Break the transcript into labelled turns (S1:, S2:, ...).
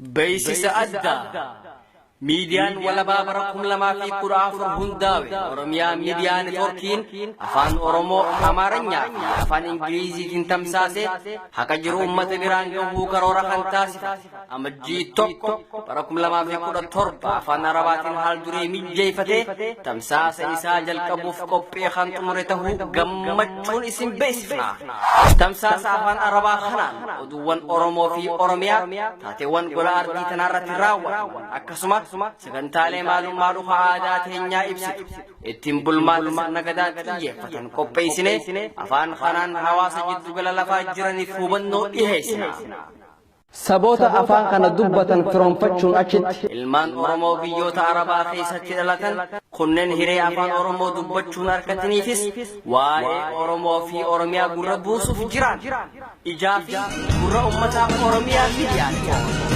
S1: Beeksisa addaa Miidiyaan walabaa bara 2014 hundaawe Oromiyaa Miidiyaa Networkiin Afaan Oromoo, Amaaranyaa fi Afaan Ingiliiziitiin tamsaasee haqa jiru uummata biraan gahuu karoora kan taasifate Amajjii 1 bara 2017 Afaan Arabaatiin haal duree mijjeeffatee tamsaasa isaa jalqabuuf qophii kan xumure tahuu gammachuun isin beeksifna. Tamsaasa Afaan Arabaa kanaan oduuwwan Oromoo fi Oromiyaa taateewwan gola ardii tanaarratti raawwataman akkasuma sagantaalee maalummaa dhuka aadaa teenyaa ibsitu ittiin bulmaata sirna gadaa xiyyeeffatan qopheessinee afaan kanaan hawaasa jiddugala lafaa jiraniif hubannoo dhiheessina.
S2: Saboota afaan kana dubbatan firoomfachuun achitti.
S1: Ilmaan Oromoo biyyoota Arabaa keessatti dhalatan kunneen hiree afaan Oromoo dubbachuun argataniifis waa'ee Oromoo fi Oromiyaa gurra buusuuf jiran. Ijaa fi gurra uummataa Oromiyaa Miidiyaa Network.